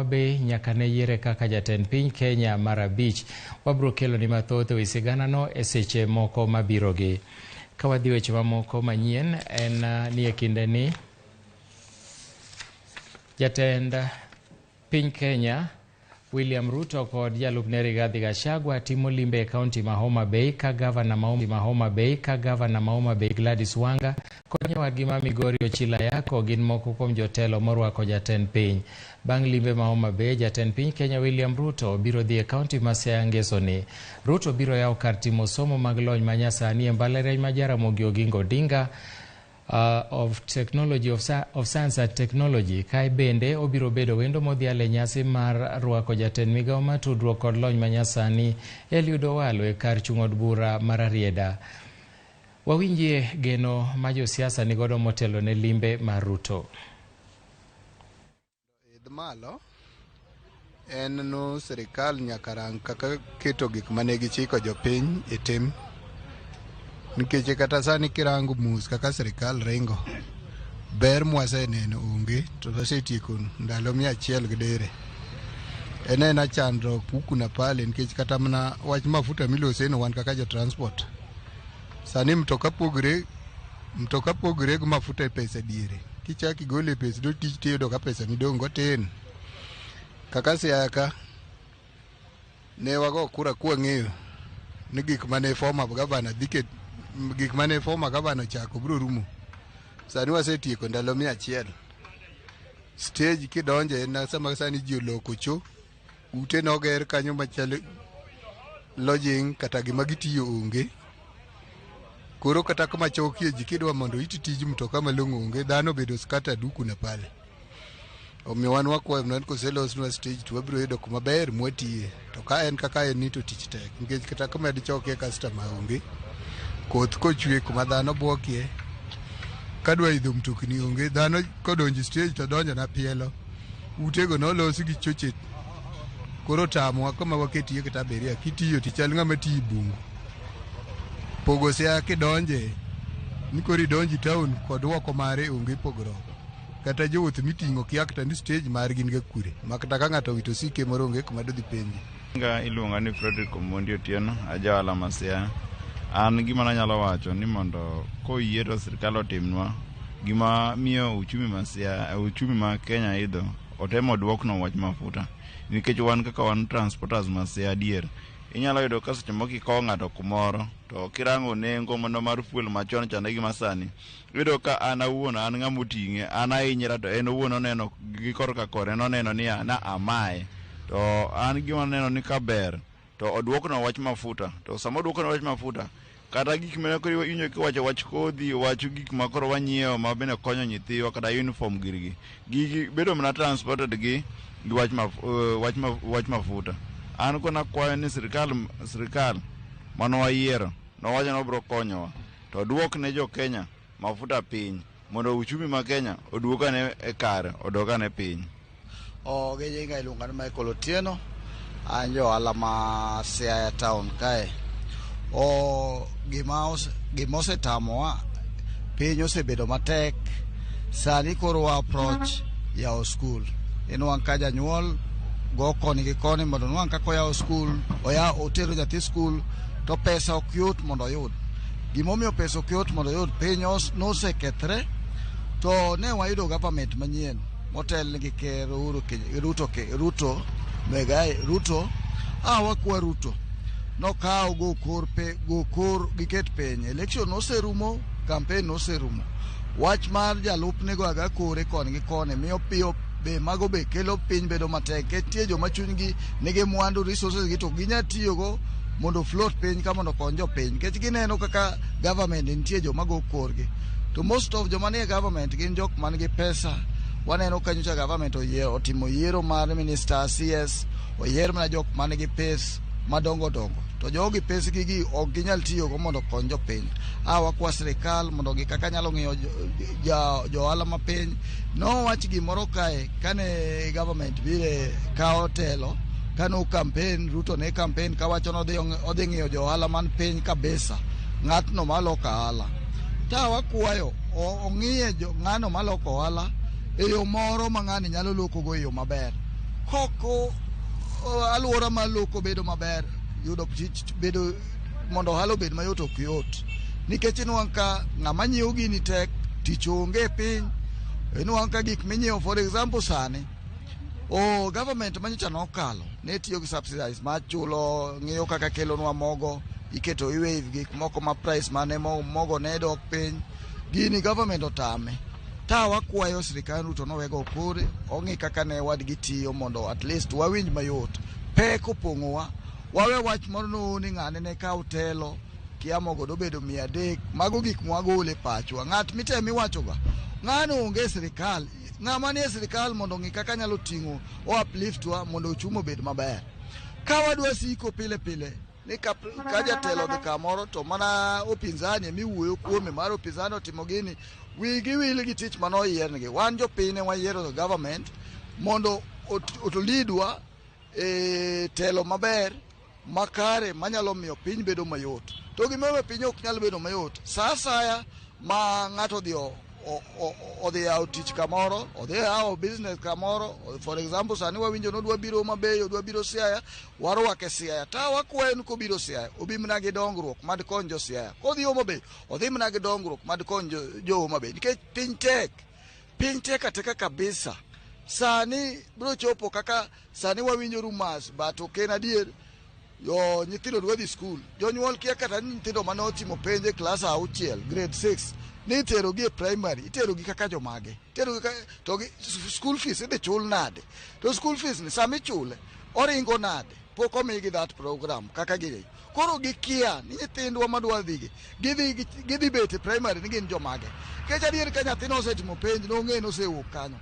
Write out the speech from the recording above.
Bay nyaka ne yiere kaka jatend piny Kenya mar abich. Wabiro keloni mathoth e wi siganano e seche moko mabirogi. Ka wadhi weche mamoko manyien en ni e kindeni jatend piny Kenya William Ruto kod jalupne Rigathi Gachagua timo limbe e kaunti ma Homa Bay ka gavana ma Homa Bay ka gavana ma Homa Bay Gladys Wanga kod nyawadgi ma Migori Ochilo Ayako gin moko kuom jotelo morwako jatend piny. Bang' limbe ma Homa Bay, jatend piny Kenya William Ruto biro dhi e kaunti ma Siaya ngeso ni. Ruto biro yawo kar timo somo mag lony manyasani e mbalariany ma Jaramogi Oginga Odinga of Technology of Science and Technology. Kae bende obiro bedo wendo modhial e nyasi mar rwako jatend migawo mar tudruok kod lony manyasani Eliud Owalo e kar chung' od bura mar Rarieda. Wawinjie geno ma josiasa nigodo motelo ne limbe mar Ruto. Idh malo en no sirikal nyaka rang kaka keto gik mane gichiko jopiny e tim, nikech kata sani kirango mos kaka sirikal ringo, ber mwaseneno onge, to wasetieko ndalo 100 gi dire. En ena chandruok huku na pale, nikech kata mana wach mafuta miloseno, wan kaka jo transport sani mtoka pogre gi mafuta e pesa diere. Kichak igole e pesa do tich, tiyudo ka pesa midong' go tin. Kaka Siaya ka ne wago kura kwang'eyo ni gik mane former governor dhi ket, gik mane former governor ochako biro rumo. Sani wasetieko ndalo 100. Stage kidonje en sama sani ji oloko cho ute noger kanyo machalo lodging, kata gima gitiyo onge. Koro kata kama chokie ji kidwa mondo iti tij mtoka malong'o onge, dhano obedo scattered huku na pale. Omiyo wan wakwayo mana ni koselosnwa stage to wabiro yudo kuma ber mwatiye. To ka en kaka en ni to tich tek, nikech kata kama dichokie customer onge. Koth kochwe, kuma dhano buokie kadwa idho mtokni onge. Dhano kodonjo stage to donjo na pielo. Utego nolosi gi choche, koro tamowa kama waketie kata abiria. Kitiyo tichal ng'ama tiyo e bungu. Pogo Siaya kidonje ni koro idonji town kod oko mare onge pogruok. Kata jowuoth miting'o kia kata ni stage margi ni ga kure, ma kata ka ng'ato owito osike moro onge kuma dodhi penje. Nyinga iluonga ni Frederick Omondi Otieno, aja ohala ma Siaya. An gima nanyalo wacho ni mondo koyie to sirkal otimnwa gima miyo uchumi ma Siaya, uchumi ma Kenya idho, otem oduoknwa wach mafuta. Nikech wan kaka wan transporters ma Siaya adier, inyalo yudo ka seche moko ikowo ng'ato kumoro, to kirango nengo mana mar fuel machon chande gi masani, iyudo ka an awuon an ng'ama oting'e, an ahinyra, to en owuon oneno gi korka kore noneno niya na amaye. To an gima aneno ni ka ber to oduoknwa wach mafuta. To sama oduoknwa wach mafuta, kata gik mane koro iwinjo kiwacho wach kodhi, wach gik ma koro wanyiewo ma bende konyo nyithiwa, kata uniform girgi, gigi bedo mana transported gi wach mafuta. An koro nakwayo ni sirikal mane wayiero nowacho ni obiro konyowa, to oduok ne jo Kenya mafuta piny mondo uchumi ma Kenya oduog ane e kare, odog ane piny. O gi nyinga iluonga ni Michael Otieno, an jo ohala ma Siaya town kae. O gima osetamowa, piny osebedo matek. Sani koro wa approach yawo skul. Inwang' ka janyuol go koni gi koni mondo onwang' kaka oyawo skul, oya otero nyathi skul, to pesa ok yot mondo oyud. Gimomiyo pesa ok yot mondo oyud, piny nosekethre, to ne wayudo government manyien motel gi Ker Uhuru Ruto, Ruto Megai Ruto. Wakwa Ruto nokaw go kor pe go kor giket piny. Election noserumo, campaign noserumo. Wach mar jalupne go aga kore koni gi koni miyo piyo be mago be kelo piny bedo matek, nikech nitie joma chunygi nigi mwandu, resources gi to ginya tiyogo mondo float piny ka mondo okony jopiny, nikech gineno kaka government nitie joma go korgi, to most of joma nie government gin jok man gi pesa. Waneno ka nyocha government oyiero otimo yiero mar minister, CS, oyier mana jok man gi pes madongo dongo, to jogi pesgi gi ok ginyal tiyogo mondo okony jopiny. Wakwa sirikal mondo gi kaka nyalo ng'iyo jo ohala mapiny. Nowach gimoro kae kane government bire kawo telo, kane campaign, Ruto ne campaign kawacho ni odhi ng'iyo jo ohala man piny kabisa, ng'atno maloko ohala. Ta wakwayo ong'iye ng'ano maloko ohala e yo moro ma ng'ani nyalo lokogo e yo maber. Koko alwora mar loko bedo maber, yudo tich bedo mondo ohala obed mayot ok yot. Nikech inwang' ka ng'ama nyiewo gini tek, tich onge e piny. Inwang' ka gik minyiewo, for example, sani o government manyocha nokalo ne tiyo gi subsidize ma chulo, ng'iyo kaka kelonwa mogo, iketo iwaive gik moko ma price mane mogo ne dok piny. Gini government otame. Ta wakwayo sirikal Ruto nowego kore ong'i kaka ne wadgi tiyo mondo at least wawinj mayot. Pek opong'owa. Wawe wach moro no ni ng'ane ne kaw telo, kia mogo dobedo 300. Mago gik mwagolo e pachwa. Ng'at mitemo iwachoga, ng'ano onge e sirikal. Ng'ama nie sirikal mondo ong'i kaka nyalo ting'o o uplift wa mondo ochumi obed maber. Ka wadwa siko pile pile ni ka jatelo odhi kamoro to mana upinzani emiwuoyo kuome mar upinzani otimo gini, wigi wil gi tich mane oyiernegi. Wan jopiny ne wayiero government mondo olidwa e telo maber makare manyalo miyo piny bedo mayot. To gimomiyo piny ok nyal bedo mayot, sa asaya ma ng'ato odhi yawo tich kamoro, odhi yawo business kamoro, for example, sani wawinjo nodwa biro Homa Bay, odwa biro Siaya, warwake Siaya. Ta wakwaye ni kobiro Siaya, obi mana gi dongruok mad kony jo Siaya. Kodhi Homa Bay, odhi mana gi dongruok mad kony jo Homa Bay. Nikech piny tek, piny tek ateka kabisa. Sani biro chopo kaka sani wawinjo rumours, but ok en adier. Yo nyithindo dwa dhi skul, jonyuol kia kata ni nyithindo mane otimo penj e klas 6, grade 6, ni itero gi e primary, itero gi kaka jomage, itero gi to gi school fees idhi chul nade, to school fees ni sama ichule oringo nade, pok omigi that program kaka gi koro gikia ni nyithindwa madwa dhi gidhi bet e primary ni gin jomage. Nikech adier ka nyathino osetimo penj nong'e nosewuok kanyo.